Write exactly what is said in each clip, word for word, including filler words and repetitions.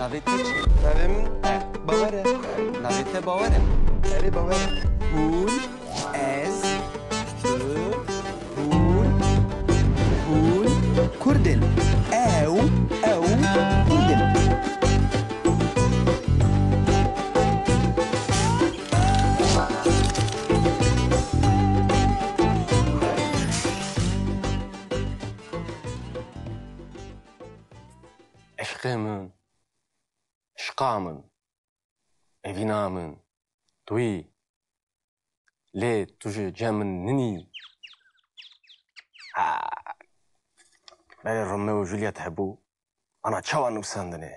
Navê te çi? Navê min Bawer e. Navê te Bawer e? Erê, Bawer e. Hûn, ez, tu, hûn, hûn Kurd in. Ew, ew Kurd in. Eşqê min, eşqa min, evîna min, tu yî, lê tu ji cem min ninî. Ha. Berê Romeo û Juliet hebû, ana çawa nivîsandinê?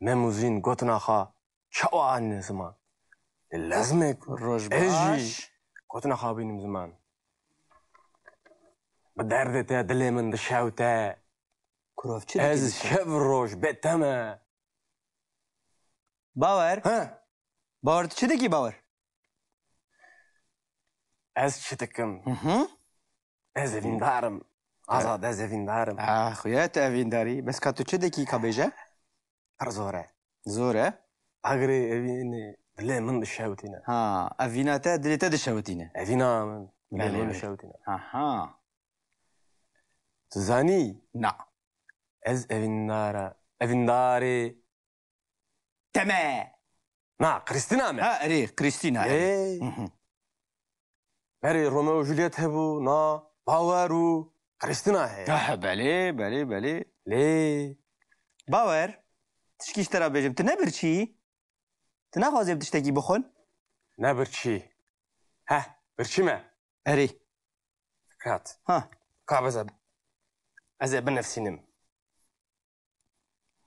Mem û Zîn gotina xwe çawa anîne ziman? Lê lezmê ku Roj ez jî baş. Gotina xwe bînim ziman. Bi derdê te dilê min dişewte. Kurov çi dikî Ez dişew? Şev roj bê te me. Bawer. He? Bawer, tu çi dikî, Bawer? Ez çi dikim? Hı hı. Ez evîndar im. Azad, ez evîndar im. Ah, xuya tu evîndarî. Bes ka tu çi dikî, ka bêje? Pir zor e. Zor e? Agirê evînê dilê min dişewtîne. Ha, evîna te dilê te dişewtîne. Evîna min dilê Belê, min belê. Dişewtîne. Aha. Tu zanî? Na. Ez evîndara, evîndarê Te me. Na, Krîstîna me. Ha, erê, Krîstîna, erê. Ê. Hı hı. Berê Romeo û Juliet hebû, na, Bawer û Krîstîna heye. Ah, belê, belê, belê. Lê. Bawer, tişkî ji te re bêjim, tu ne birçî? Tu naxwazê bi tiştekî bixwin? Ne birçî. Heh, birçî me. Erê. Kat. Ha. Ka beze. Ez ê binivîsînim.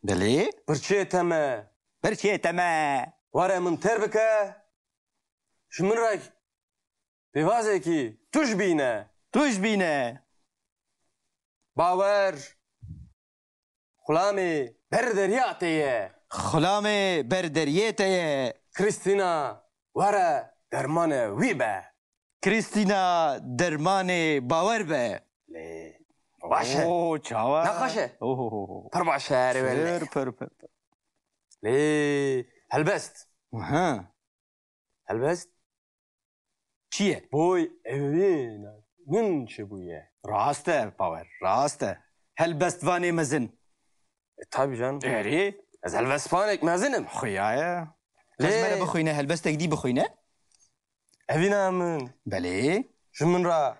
Belê. Birçê te me. Birçê te me. Were min têr bike. Ji min re pêvazekî tûj bîne. Tûj bîne. Bawer. Xulamê ber derya te ye. Xulamê ber deriyê te ye. Krîstîna, were dermanê wî be. Krîstîna dermanê Bawer be. Lê baş e. Oo, çawa? Ne xweş e? Ohohoho. Pir baş e, erê wele. Pir, pir, pir, pir. Lê helbest. Aha. Helbest? Çi ye? Boy evîna min çi bûye? Rast e, Bawer, rast e. Helbestvanê mezin. E, tabii canım. Erê. Ez helbestvanek mezin im. Xuya ye. Lê- Ez mere bixwîne, helbestek dî bixwîne. Evîna min. Belê. Ji min re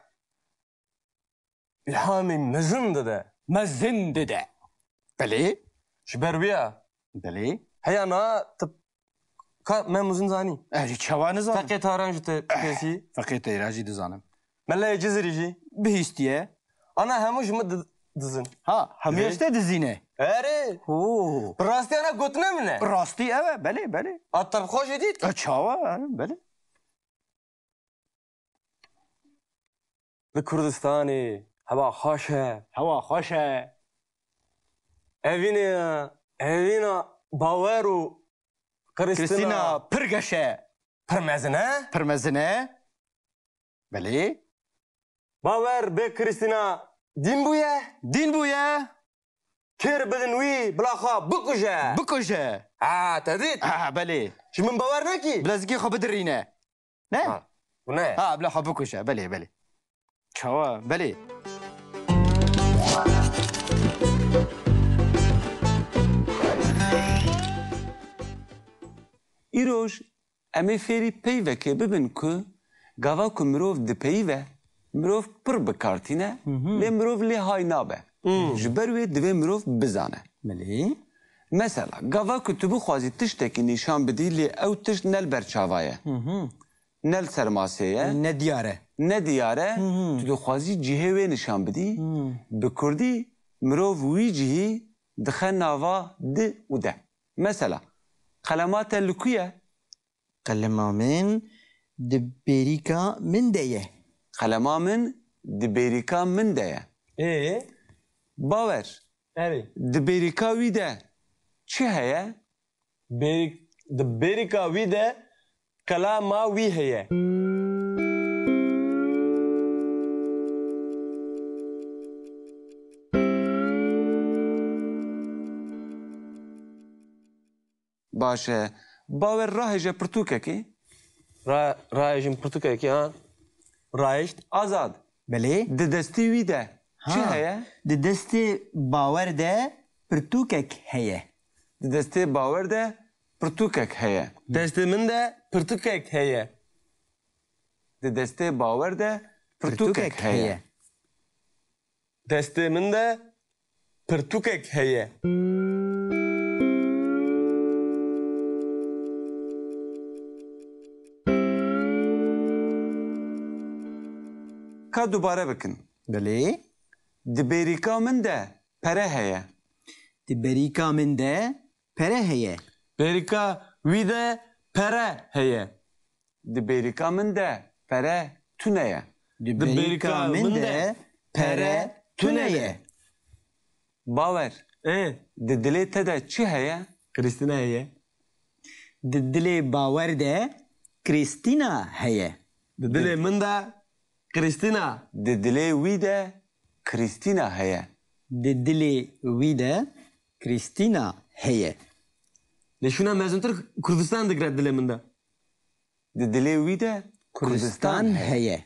îlhamê mezin dide. Mezin dide. Belê. Ji ber wî ya. Belê. Heya na tu ka Mem û Zîn zanî? Ez jî çawa nizanim? Feqê Taran jî te Eh, pêsî. Feqê Teyra jî dizanim. Meleyê Cizirî jî. Bihîstiye. Ana hemû ji min di-, dizin. Ha, hemû Belê. Ji te dizîne. Erê. Oo. Bi rastî ana gotine min e. Rastî ew e, belê, belê. A te bi xwe jî dît? E, çawa, erê, belê. Li Kurdistanê hewa xweş e. Hewa xweş e. Evînê, evîna Bawer û Krîstina Krîstina pir geş e. Pir mezin e. Pir mezin e. Belê. Bawer bê Krîstina dîn bûye. Dîn bûye. Kêr bidin wî, bila xwe bikuje. Bikuje. Ha, te dît? Ha, belê. Ji min bawer nekî? Bilezikê xwe bidirîne. Ne? Ha, bu ne? Ha, bila xwe bikuje. Belê, belê. Çawa? Belê. Îroj em ê fêrî peyvekê bibin ku gava ku mirov dipeyive, mirov pir bi kar tîne, Hı hı. lê mirov lê hay nabe. Hı. Ji ber wê divê mirov bizane. Belê. Mesela, gava ku tu bixwazî tiştekî nîşan bidî, lê ew tişt ne li ber çava ye. Hı hı. Ne li ser masê ye. Ne diyar e. Ne diyar e. Hı hı. Tu dixwazî cihê wê nîşan bidî. Hı. Bi kurdî mirov wî cihî dixe nava di û de. Mesela, qelema te li ku ye? Qelema min di bêrîka min de ye. Qelema min di bêrîka min de ye. Ê? Bawer. Erê. Di bêrîka wî de çi heye? Bêrîk-, di bêrîka wî de qelama wî heye. Baş e. Bawer rahêje pirtûkekê. Ra-, rahêjim pirtûkekê, ha. Rahêşt. Azad. Belê. Di destê wî de çi Ha. heye? Di destê Bawer de pirtûkek heye. Di destê Bawer de pirtûkek heye. Destê min de pirtûkek heye. Di destê Bawer de pirtûkek Pirtûkek heye. heye. Destê min de pirtûkek heye. Ka dubare bikin. Belê. Di bêrîka min de pere heye. Di bêrîka min de pere heye. Bêrîka wî de pere heye. Di bêrîka min de pere tune ye. Di Di bêrîka bêrîka min min de de pere pere tune tune ye. ye. Bawer, Ê, di dilê te de çi heye? Krîstîna heye. Di dilê Bawer de Krîstîna heye. Di dilê min de Krîstîna. Di dilê wî de Krîstîna heye. Di dilê wî de Krîstîna heye. Lê şûna mezintir Kurdistan digire dilê min de. Di dilê wî de Kurdistan Kurdistan heye. heye.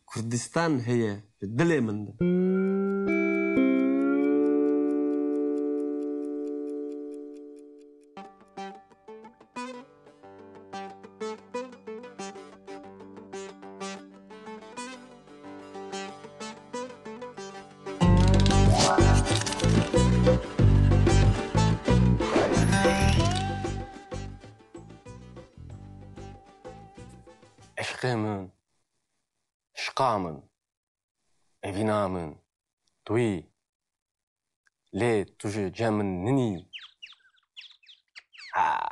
Kurdistan heye. Dilê min de. Eşqê min, şiqa min, evîna min, tu yî, lê tu ji cem min ninî. Ha.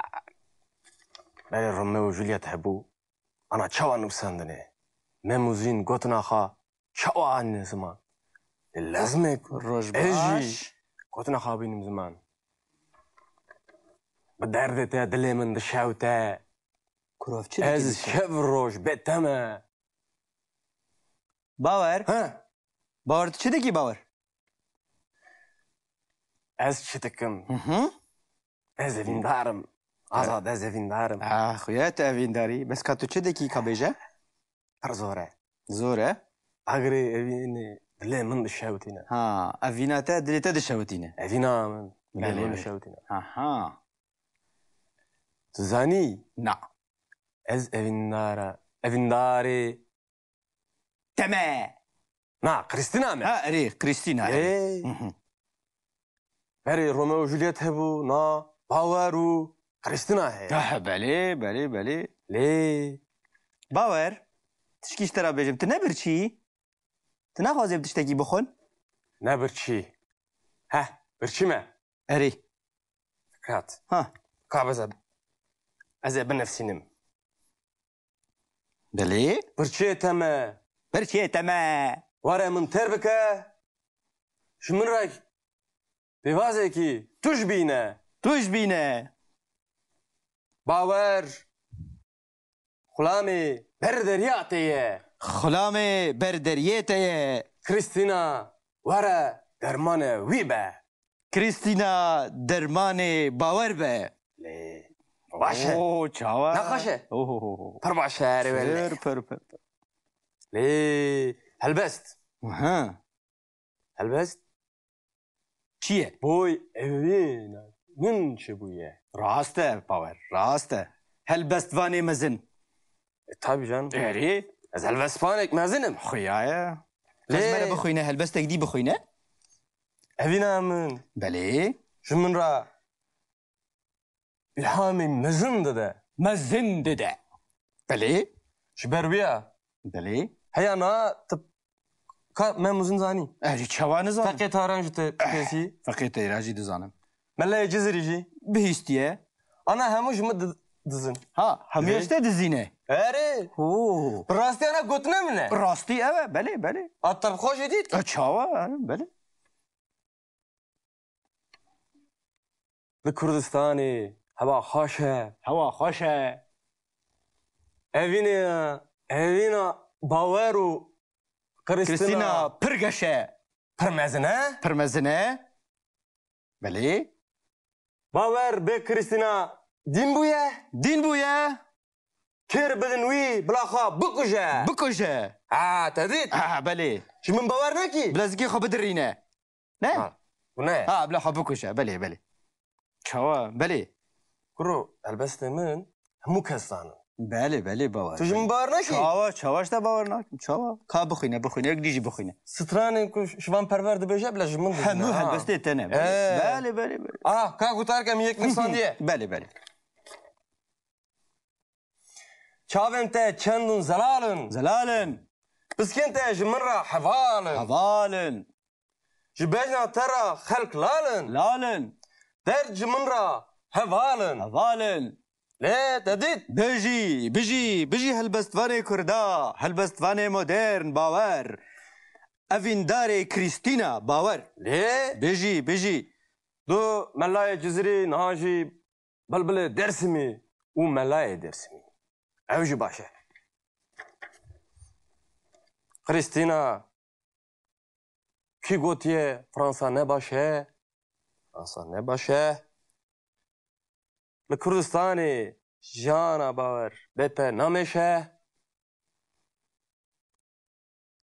Berê Romeo û Juliet hebû, ana çawa nivîsandinê? Mem û Zîn gotina xwe çawa anîne ziman? Lê lezmê Roj ez jî baş. Gotina xwe bînim ziman. Bi derdê te dilê min dişewte. Kurov çi dikî Ez dîsa? Şev roj bê te me. Bawer. He? Bawer, tu çi dikî, Bawer? Ez çi dikim? Hı hı. Ez evîndar im. Azad, ez evîndar im. Ah, xuya tu evîndarî. Bes ka tu çi dikî, ka bêje? Pir zor e. Zor e? Agirê evînê dilê min dişewitîne. Ha, evîna te dilê te dişewitîne. Evîna min dilê Belê, min belê. dişewitîne. Aha. Tu zanî? Na. Ez evîndara, evîndarê te me. Na, Krîstîna me. Ha, erê, Krîstîna, erê. Ê. Hı hı. Berê Romeo û Juliet hebû, na, Bawer û Krîstîna heye. Ah, belê, belê, belê. Lê. Bawer, tişkî ji te re bêjim, tu ne birçî yî? Tu naxwazê bi tiştekî bixwin? Ne birçî. Heh, birçî me. Erê. Fikrat. Ha. Ka beze, ez ê binivîsînim. Belê. Birçiyê te me. Birçiyê te me. Were min têr bike. Ji min re pêvazekî tuj bîne. Tuj bîne. Bawer. Xulamê ber derya te ye. Xulamê ber deriyê te ye. Krîstîna, were dermanê wî be. Krîstîna dermanê Bawer be. Lê, baş e. Oo, çawa? Ne xweş e? Oo. Pir baş e, erê wele. Pir, pir, pir, pir. Lê, helbest. Aha. Helbest? Çi ye? Boy evîna min çi bûye? Rast e, Bawer, rast e. Helbestvanê mezin. E, tabii canım. Erê. Ez helbestvanek mezin im. Xuya ye. Lê Ez mere bixwîne, helbestek dî bixwîne. Evîna min. Belê. Ji min re îlhamê mezin dide. Mezin dide. Belê. Ji ber wî ya. Belê. Heya na tu ka me mezin zanî. Ez jî çawa nizanim? Feqê Taran jî te kesî. Feqê Teyran jî dizanim. Meleyê Cizirî jî. Bihîstiye. Ana hemû ji min di-, dizin. Ha, hemû Divê. ji te dizîne. Erê. Hû. Bi rastî ana gotine min e. Rastî ev e, belê, belê. A te bi xwe jî dît. E, çawa, e, belê. Li Kurdistanê hewa xweş e. Hewa xweş e. Evînê, evîna Bawer û Krîstina Krîstina pir geş e. Pir mezin e. Pir mezin e. Belê. Bawer bê Krîstina Dîn bûye. Dîn bûye. Kir bidin wî, bila xwe bikuje. Bikuje. Ha, te dît? Ha, belê. Ji min bawer nekî? Bila zikê xwe bidirîne. Ne? Ha, bu ne? Ha, bila xwe bikuje. Belê, belê. Çawa? Belê. Kuro, helbestê min hemû kes zanin. Belê, belê, bawer. Tu ji min bawer nekî? Çawa, çawa ji te bawer nakim? Çawa? Ka bixwîne, bixwîne, yek dî jî bixwîne. Stranên ku Şivan Perwer dibêje, bila ji min dibîne, Hemû ha. helbestê te ne. Belê, Ee. belê, belê, belê. Ah, ka gutar ke min yek nivîsandiye. Belê, belê. Çavên te çend in zelal in. Zelal in. Piskên te ji min re heval in. Heval in. Ji bejna te re xelk lal in. Lal in. Derd ji min re heval in. Heval in. Lê te dît. Bijî, bijî, bijî helbestvanê Kurda, helbestvanê modern, bawer. Evîndarê Krîstîna, bawer. Lê? Bijî, bijî. Du melayê Cizirî niha jî Bilbilê Dêrsimî û melayê Dêrsimî. Ew jî baş e. Krîstîna, kî gotiye Fransa ne baş e? Fransa ne baş e. Li Kurdistanê jiyana bawer bê te namêşe.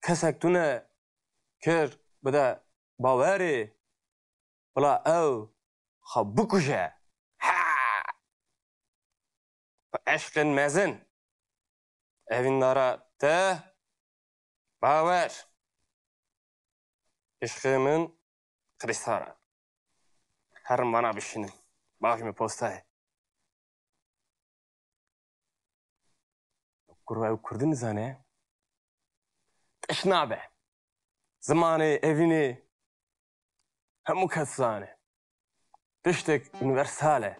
Kesek tune kir bide bawerê, bila ew xwe bikuje. Ha! Bi eşqên mezin. Evîndara te bawer. Eşqê min Krîstar e. Herin vana bişînin. Bavê min postayê. Kurva ew Kurdî nizane. Tiş nabe. Zimanê evînê hemû kes zane. Tiştek unîversal e.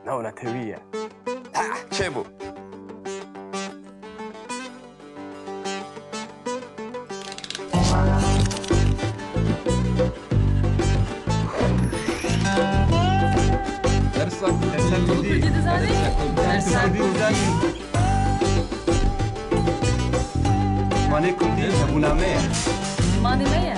Newletewî ye. Ha, çêbû. Dersa Kurdî dizanî? Dersa Kurdî dizanî? Zimanê Kurdî hebûna me ye. Zimanê me ye.